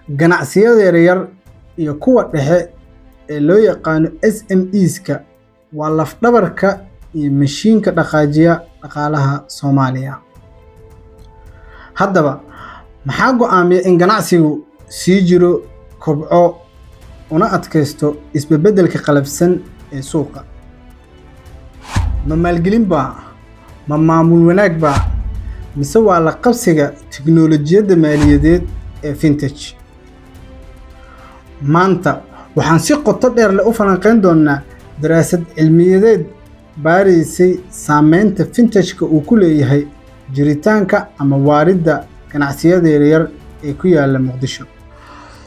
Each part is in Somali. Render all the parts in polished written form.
Ganacsiyada yaryar iyo kuwa dhexe ee loo yaqaano SMEs-ka waa laf-dhabarka iyo mashiinka dhaqaajiya dhaqaalaha Soomaaliya. Haddaba, maxaa go'aamiya in ganacsigu sii jiro, kobco, una adkaysto isbedbedelka qallafsan ee suuqa? Ma maalgelin baa? Ma maamul wanaag baa? Mise waa la qabsiga tiknoolajiyadda maaliyadeed ee fintech? Maanta waxaan si qoto dheer leh u falanqeyn doonaa daraasad cilmiyeed baaraysay saameynta fintech-ka uu ku leeyahay jiritaanka ama waaridda ganacsiyada yaryar ee ku yaalla Muqdisho.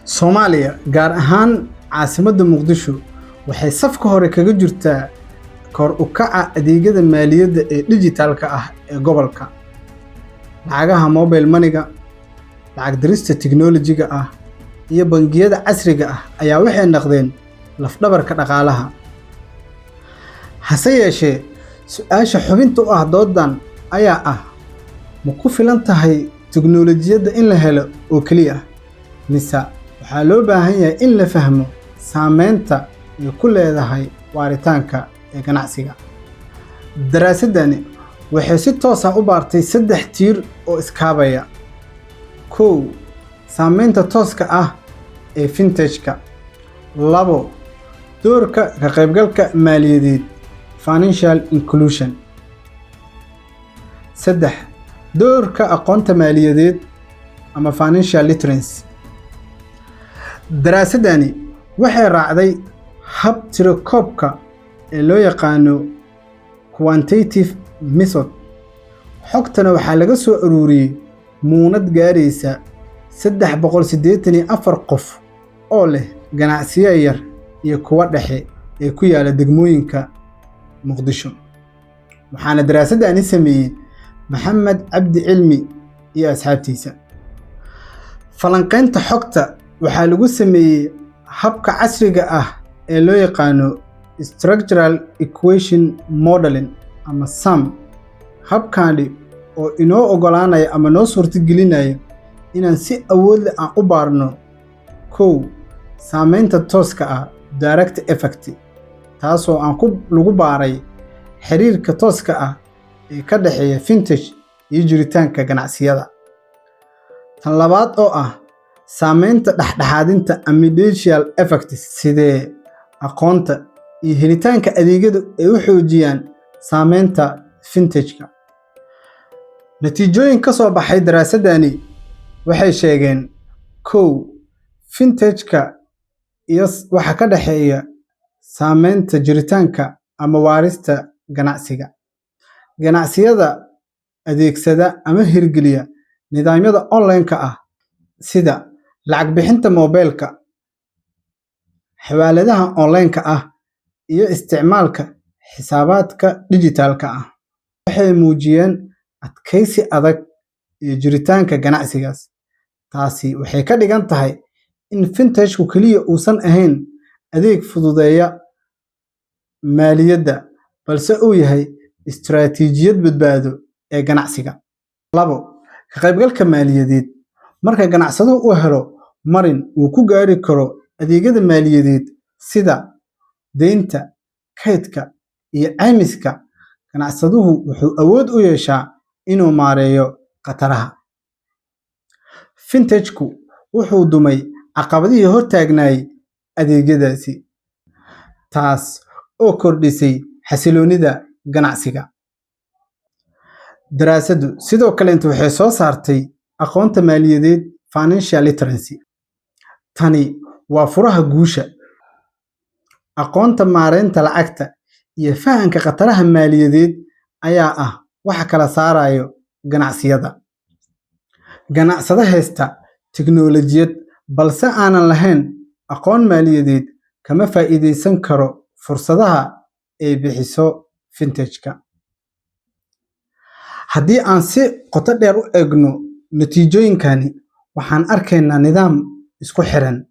Soomaaliya, gaar ahaan caasimadda Muqdisho, waxay safka hore kaga jirtaa kor u kaca adeegyada maaliyadda ee dhijitaalka ah ee gobolka. Lacagaha mobile money-ga, lacag dirista tiknoolajiga ah, iyo bangiyada casriga ah ayaa waxay noqdeen laf-dhabarka dhaqaalaha. Hase yeeshee, su'aasha xubinta u ah dooddan ayaa ah: ma ku filan tahay tiknoolajiyadda in la helo oo keliya, mise waxaa loo baahan yahay in la fahmo saameynta ay ku leedahay waaritaanka ee ganacsiga? Daraasaddani waxay si toos ah u baartay saddex tiir oo iskaabaya. Kow, saameynta tooska ah ee fintech-ka. Labo, doorka ka qaybgalka maaliyadeed, financial inclusion. Saddex, doorka aqoonta maaliyadeed ama financial literacy. Daraasaddani waxay raacday hab tirakoobka ee loo yaqaano quantitative method. Xogtana waxaa laga soo ururiyey muunad gaaraysa 384 qof oo leh ganacsiyo yar iyo kuwa dhexe ee ku yaala degmooyinka Muqdisho. Waxaana daraasadani sameeyey Maxamed Cabdi Cilmi iyo asxaabtiisa. Falanqaynta xogta waxaa lagu sameeyey habka casriga ah ee loo yaqaano Structural Equation Modeling ama SEM. Habkani oo inoo oggolaanaya ama noo suurtagelinaya inaan si awood leh aan u baarno: kow, saameynta tooska ah, direct effect, taasoo aan ku lagu baaray xiriirka tooska ah ee ka dhexeeya fintech iyo jiritaanka ganacsiyada. Tan labaad oo ah saameynta dhexdhexaadinta, mediation effect, sidee aqoonta iyo helitaanka adeegyadu ay u xoojiyaan saameynta fintech-ka. Natiijooyin ka soo baxay daraasadani waxay sheegeen: kow, fintech-ka iyo waxa ka dhexeeya saameynta jiritaanka ama waarista ganacsiga. Ganacsiyada adeegsada ama hirgeliya nidaamyada online-ka ah sida lacag bixinta moobilka, xawaaladaha online-ka ah, iyo isticmaalka xisaabaadka dhijitaalka ah waxay muujiyeen adkeysi adag iyo jiritaanka ganacsigaas. Taasi waxay ka dhigan tahay in fintech-ku keliya uusan ahayn adeeg fududeeya maaliyadda, balse uu yahay istaraatiijiyad badbaado ee ganacsiga. Labo, ka qaybgalka maaliyadeed. Marka ganacsaduhu uu helo marin uu ku gaari karo adeegyada maaliyadeed sida deynta, kaydka, iyo caymiska, ganacsaduhu wuxuu awood u yeeshaa inuu maareeyo khataraha. Fintech-ku wuxuu dumay caqabadihii hortaagnaayay adeegyadaasi, taas oo kordhisay xasiloonida ganacsiga. Daraasaddu sidoo kaleeto waxay soo saartay aqoonta maaliyadeed, financial literacy. Tani waa furaha guusha. Aqoonta maareynta lacagta iyo fahamka khataraha maaliyadeed ayaa ah waxa kala saarayo ganacsiyada. Ganacsade haysta tiknoolajiyad balse aanan lahayn aqoon maaliyadeed kama faa'iideysan karo fursadaha ay bixiso fintech-ka. Haddii aan si qoto dheer u eegno natiijooyinkani, waxaan arkaynaa nidaam isku xiran.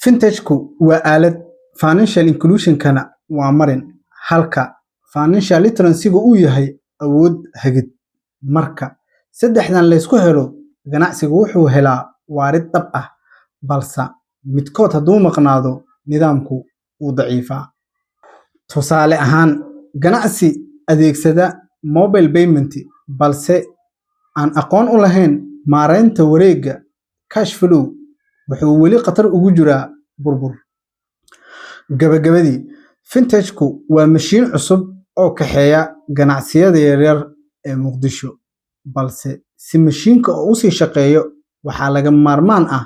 Fintech-ku waa aalad, financial inclusion-kana waa marin, halka financial literacy-gu uu yahay awood hagid. Marka saddexdan la isku helo, ganacsigu wuxuu helaa waarid dhab ah, balse midkood hadduu maqnaado, nidaamku wuu daciifaa. Tusaale ahaan, ganacsi adeegsada mobile payment balse aan aqoon u lahayn maareynta wareegga cash flow wuxuu weli khatar ugu jiraa burbur. Gabagabadii, fintech-ku waa mashiin cusub oo kaxeeya ganacsiyada yaryar ee Muqdisho, balse si mashiinka u sii shaqeeyo, waxaa lagama maarmaan ah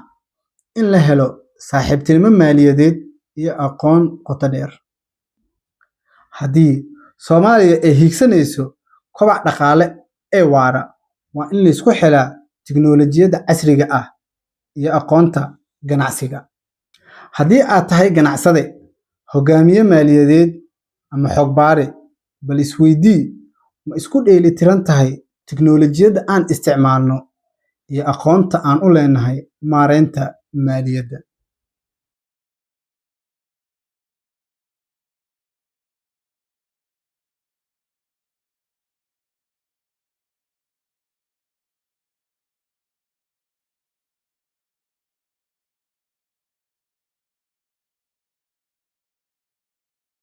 in la helo saaxiibtinimo maaliyadeed iyo aqoon qoto dheer. Haddii Soomaaliya ay hiigsanayso kobac dhaqaale ee waara, waa in la isku xidhaa tiknoolajiyadda casriga ah iyo aqoonta ganacsiga. Haddii aad tahay ganacsade, hogaamiye maaliyadeed ama xog-baare, bal isweydii: ma isku dheelitiran tahay tiknoolajiyadda aan isticmaalno iyo aqoonta aan u leenahay maareynta maaliyadda?